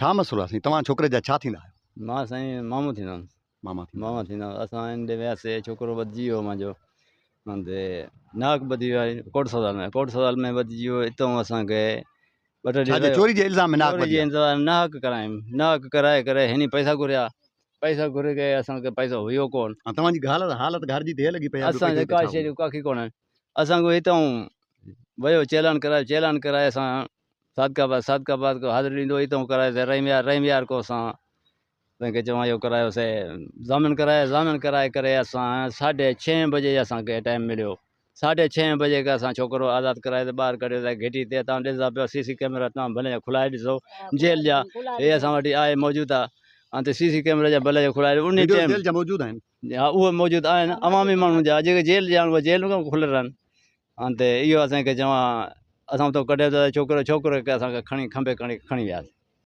ڇا مسئلو آهي سائين توهان ڇوڪري جا ڇا ٿيندا آهيو؟ مان سائين مامو ٿيندو آهيان. ماما ٿيندا. ماما ٿيندو آهيان. اسان هن ڏي وياسي ڇوڪرو ٻڌجي ويو منهنجو هتي ناحق ٻڌي ويو آهي ڪوٽ سوال ۾ ڪوٽ سوال ۾ ٻڌجي ويو اتو اسان کي ٻه ٽي ڇا جي ڏينهن چوري جي الزام ۾ ناحق چوري جي ٻڌي الزام ناحق ڪرايم ناحق ڪرائي ڪري هني پئسا گهريا پئسا گهري ڪري اسان کي پئسو هيو ڪون. ها توهان جي حالت حالت گهر جي ته لڳي پئي آهي اسان جي ڪا شيء جو ڪاکي ڪونهي اسان کي هتان ويو چيلان ڪرايو چيلان ڪرائي اسان صادق آباد صادق آباد کان حاضري ڏيندو اتان ڪرايو سي رحيم يار رحيم يار کان اسان تنهن کي چوان اهو ڪرايو سي ضامن ڪرايو ضامن ڪرائي ڪري اسان ساڍي ڇهين بجي اسان کي ٽائيم مليو ساڍي ڇهين بجي کان اسان ڇوڪرو آزاد ڪرائي ته ٻاهر ڪڍيو ته گهٽي تي تان ڏسندا پيو سي سي ڪيمرا تان ڀلي کلائي ڏسو جيل جا هي اسان وٽ آهي موجود آ ۽ تي سي سي ڪيمرا جا ڀلي کلائي ان ٽائيم جيل جا موجود آهن ها اهي موجود آهن عوامي ماڻهن جا جيڪي جيل جا آهن اهي جيل ۾ کليل آهن ۽ تي اهو اسان کي چوان اسان اتان ڪڍيو ته ڇوڪرو ڇوڪرو کي اسان کي کڻي کنڀي کڻي کڻي وياسي.